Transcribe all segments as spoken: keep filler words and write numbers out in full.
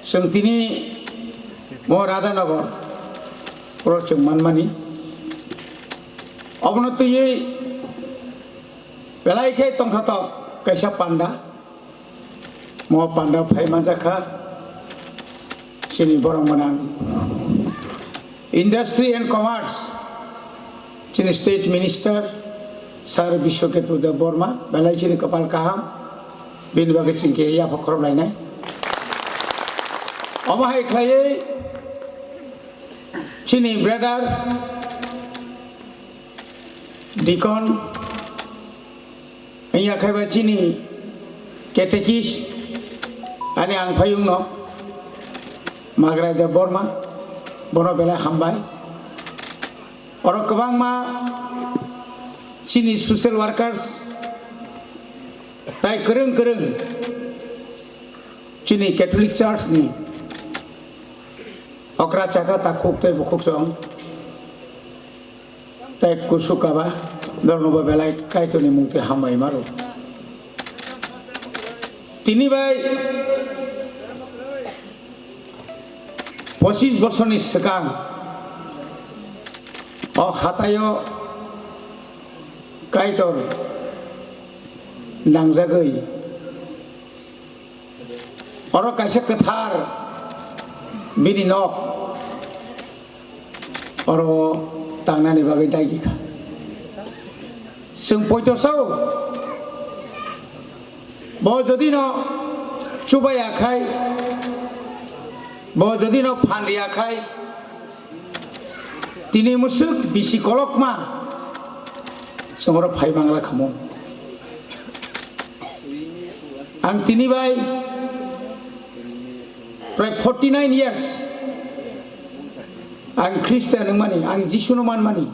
Chwng tini mo Radhanagar oro chwng manmani. Obono twiwi belai khe tongthotok kaisa panda. Mo panda phai manjakha chini borok gwnang Industry and Commerce, chini State Minister Sir Biswaketu Debbarma, belai chini kwpal kaham, bini bagwi chwng khe yapha khorob lainai. Omo hai khlaiwi chini brother Deacon wngya khe ba chini catechist ani ang phayungno Magrai Debbarma, bono belai hambai. Oro kwbangma chini social workers tai kwrwng kwrwng chini Catholic Church ni okra chakha takhuk tei bukhuk song tei kusu kaba dorno bo belai Kaitorni mungtwi hambai maro. Tini bai pochis bosorni swkang o hataio Kaitor nangjagwi oro kaisa kwthar bini nok oro tangnani bagwi dagi kha. Chwng poito sao, bo jodi no chubaya khai, bo jodi no phan riya khai, tini musuk bisi kolokma chwng oro phai mangla khamu. Ang tini bai prai forty nine years ang Christian wngmani, ang Jisuno manmani.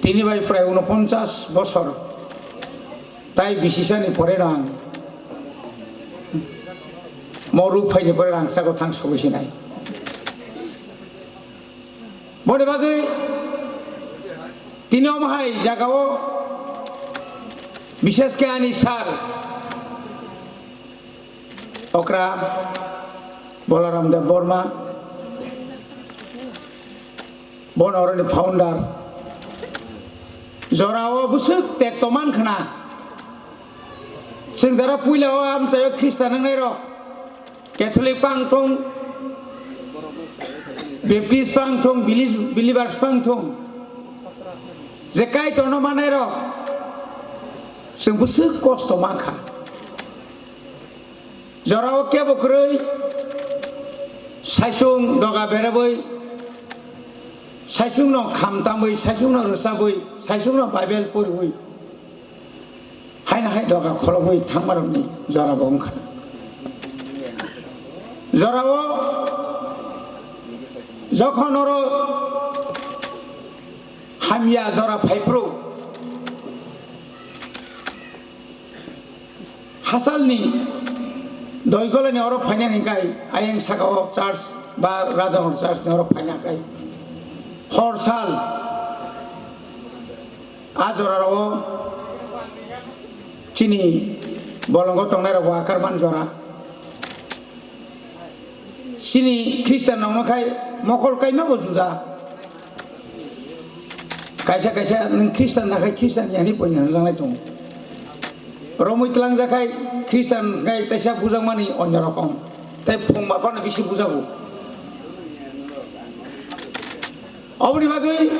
Tini bai prai unoponchas bosor tai bisisani pore no ang mo ruk phaini pore rang sago thang sogwi sinai. Boni bagwi tini omo hai jagao bishesh khe ani sir okra Balaram Debbarma, bono oroni founder. Jorao bwswk tekto man khna. Chwng jara puila o amchaio Christian wngnai rok, Catholic pang thung, Baptist pang thung, Beli-, Believers pang thung, je Kaitorno manai rok, chwng bwswk kosto man kha. Jorao kebo kwrwi, saisung doga berabwi, saisungno kham tamwi, saisungno rwchabwi, saisungno Bible poriwi, haino hai doga kholobwi thangmarokni jorabo wngkha. Jorao jokhon oro hamya jora phaiphuru, hasalni doigolani oro phainani hingkai ayang sakao church ba Radhanor church ni oro phaina kai hor sal a jorao chini bolongo tongnai rok bo akarman jora. Chini Christian rokno khai mokol kaima bo juda. Kaisa kaisa nwng Christian na khai Christian ya hinwi poino hwnjaknai tongo. Romwi twlangjak khai Christian khai teisa bujakmani onyo rokom. Tei phung ba phano bisi bujago. Oboni bagwi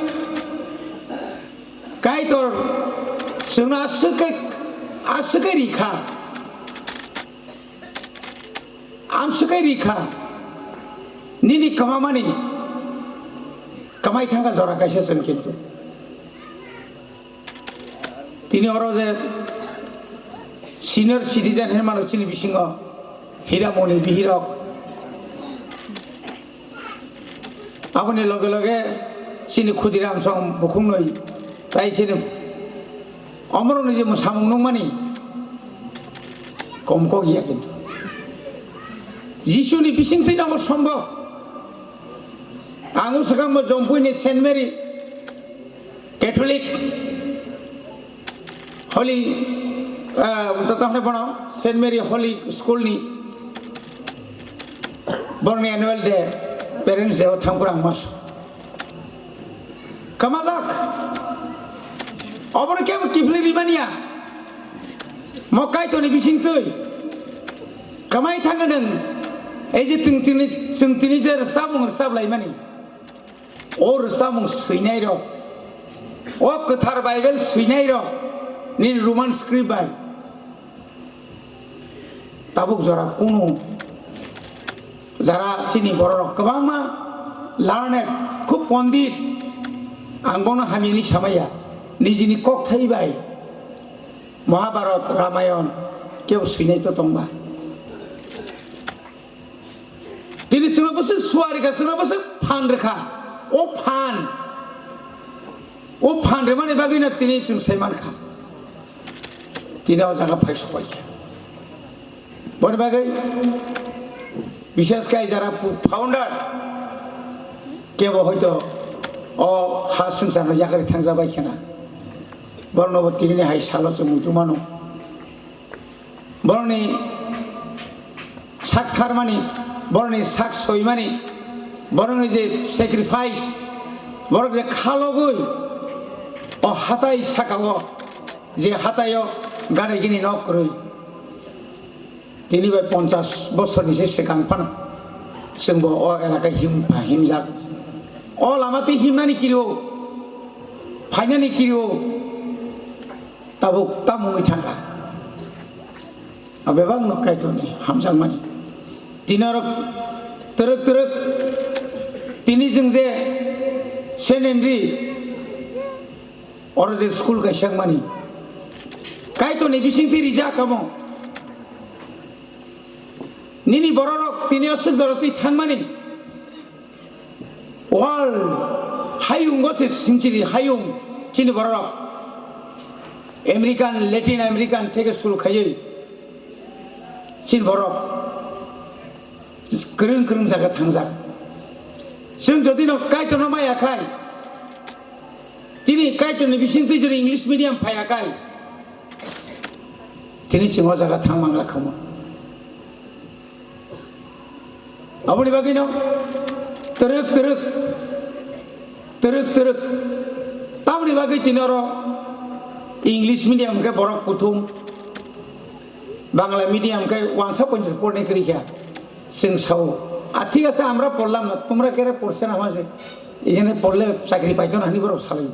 Kaitor chwngno aswk khe, aswk khe rikha. Amswk khe rikha, nini kwmamani kwmai thangkha jora kaisa chwng kintu. Tini oro je senior citizen hinmano chini bisingo Hiramoni bihirok. Aboni loge loge chini Khudiram song bukhuknwi tai chini omorokni je mwsamung nukmani kom kok ya kintu. Jisuni bisingtwi nabo sombok. Ang swkangbo Jompuini Saint Mary Catholic Holy, ah, tamo bono Saint Mary Holy School ni Borokni annual day, parents day o thangphuru ang mas kamajak. Obono kebo kiphilwi rimaniya. Mo Kaitorni bisingtwi kamai thangkha nwng. Ei je chwng chini, chwng tini je rwchapmung rwchaplaimani, o rwchapmung swinairok, o kwthar Bible swinairok nini Roman script bai tabuk jora kunu jara chini bororok kwbangma learned, khub pondit, ang bono hamyani samaya, nijini kokthai bai Mahabharat, Ramayon kebo swinai to tongba. Tini chwngno bwswk suari kha, chwngno bwswk phan rwkha. O phan, o phan rwmani bagwino tini chwng sai mankha. Tini o jaga phai sokphaikha. Boni bagwi bishes khai jara pu-, founder kebo hoito o ha swngcharno yakarwi thangjabai khena. Borokno bo tinini hai salo chwng muitu mano. Borokni sak tharmani, borokni sak soimani, borokni je sacrifice, borok je khalogwi o hatai sakao, je hataio ganaigini nok kwrwi, tini bai ponchas bosorni se swkang phano chwngbo o elaka him-, himjak. O lama twi himnani kirio, phainani kirio, tabuk tamungwi thangkha. A bebakno Kaitorni hamjakmani. Tini oro twrwk twrwk tini chwng je Saint Henry oro je school kaisa wngmani, Kaitorni bisingtwi rijak amo. Nini bororok tini o swk jora twi thangmani. World hayungo se sinchiri hayung chini bororok. American, Latin American theke suru khaiwi chini borok kwrwng kwrwng jaga thangjak. Chwng jodi no Kaitorno maya khai, tini Kaitorni bisingtwi jodi English medium phaiya khai, tini chwng o jaga thang mangla khamu. Aboni bagwino twrwk twrwk, twrwk twrwk. Tamoni bagwi tini oro English medium hwnkhe borok kuthum, Bangla medium hwnkhe wansa ponchas porne kwrwi kha. Chwng sao, "A, thik ase, amra porlam na, tumra kere porse na hama se, ekhane porle chakri paito na," hinwi borok salai.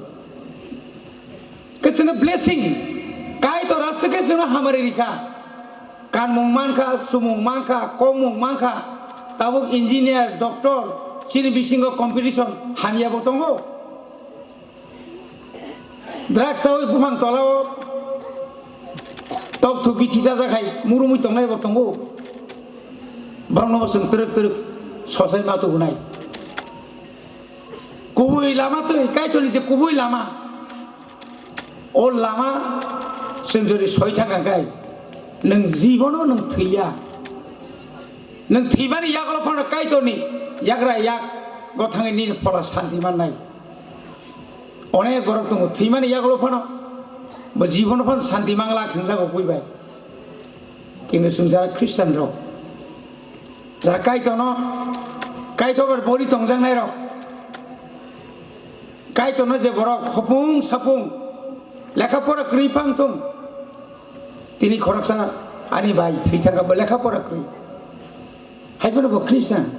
Khe chwngno blessing, Kaitor aswk khe chwngno hamari rikha. Kanmung mankha, chumung mankha, kokmung mankha, tabuk engineer, doctor, chini bisingo competition hamyabo tongo. Drugs chawi buphang tolao tokthok bithi chajak hai murumwi tongnaibo tongo. Borokno bo chwng twrwk twrwk sosai ma tubunai. Kubui lama twi, Kaitorni je kubui lama. O lama chwng jodi soi thang kha khe, nwng jibono nwng thwiya. Nwng thwimani yagulo phano Kaitorni yagra yak go thangwi nini phola santi mannai. Onek borok tongo thwimani yagulo phano bo jibono phano santi mangla khwngjak kubui bai. Kintu chwng jara Christian rok, jara Kaitorno, Kaitor bai bori tongjaknai rok, Kaitorno je borok hopung sapung lekha pora kwrwi phang thung, tini khoroksa ani bai thwi thangkha bo lekha pora kwrwi. Hai phano bo Christian.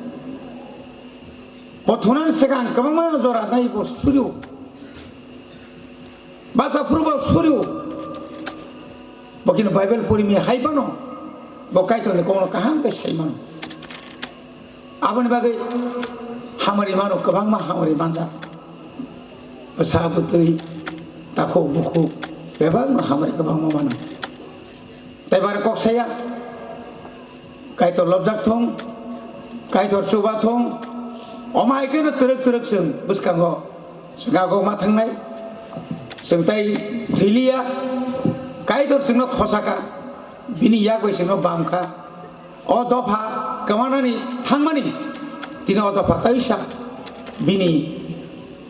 Bo thunani swkang kwbangma jora nai bo surio. Basa phuru bo surio. Bo kino Bible pori mi hai phano bo Kaitorni kokno kaham khe sai mano. Aboni bagwi hamari mano, kwbangma hamari manjak. Bwsa bwtwi, takhuk bukhuk, bebakno hamari kwbangma mano. Tei bar kok saya, Kaitor lobjak thung, Kaitor chuba thung, omo hai kheno twrwk twrwk chwng bwskango chwng agok ma thangnai, chwng tai thwiliya, Kaitor chwngno khosaka, bini yak bai chwngno bamkha. O dopha kwmanani thangmani, tini o dopha taisa bini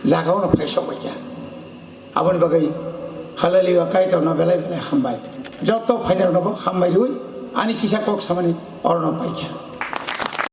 jagao no phai sok bai kha. Aboni bagwi hallelujah, Kaitorno belai belai hambai. Joto phainairokno bo hambai rwi ani kisa kok samani orono paikha.